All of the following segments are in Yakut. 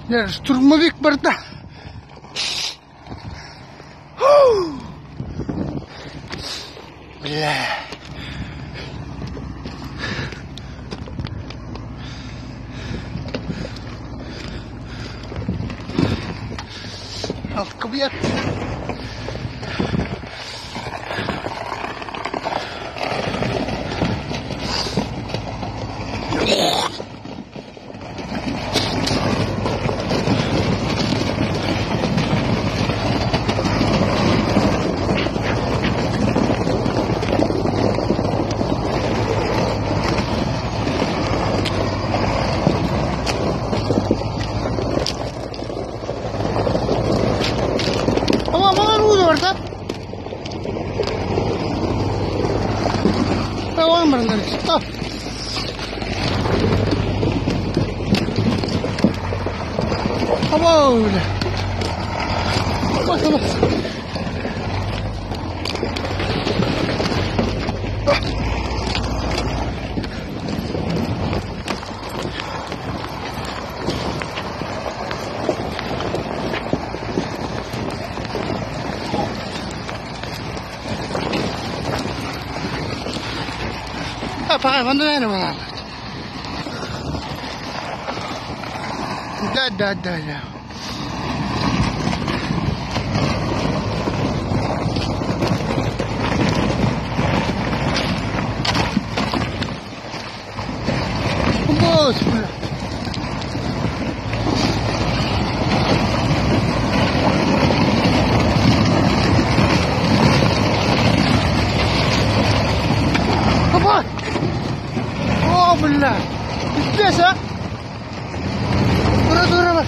Дьэ, штурмовик барда. Бля. Алкыбыйар. Да, да, да, да. Господи! Опа! О, бля! Пиздец, а! Ура, ура,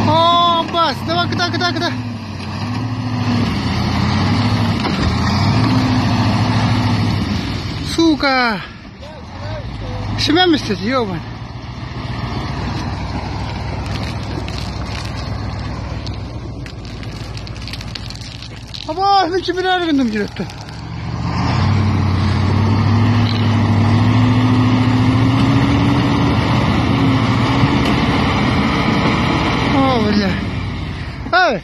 О, бас! Давай, куда, куда, куда? Сука! Семен ёбан. Аба, мин чемпионат гынным жүрөттө. О, бля. Эй,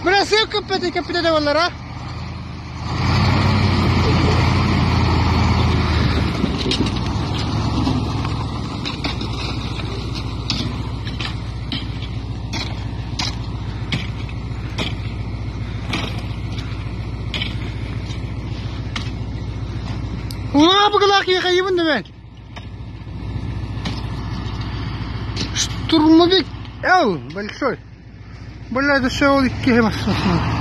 бля, сыып кеппети кеппите де болар, а? Улаҕа киһи да Штурмовик Л большой. Бля, это все ол икки машина.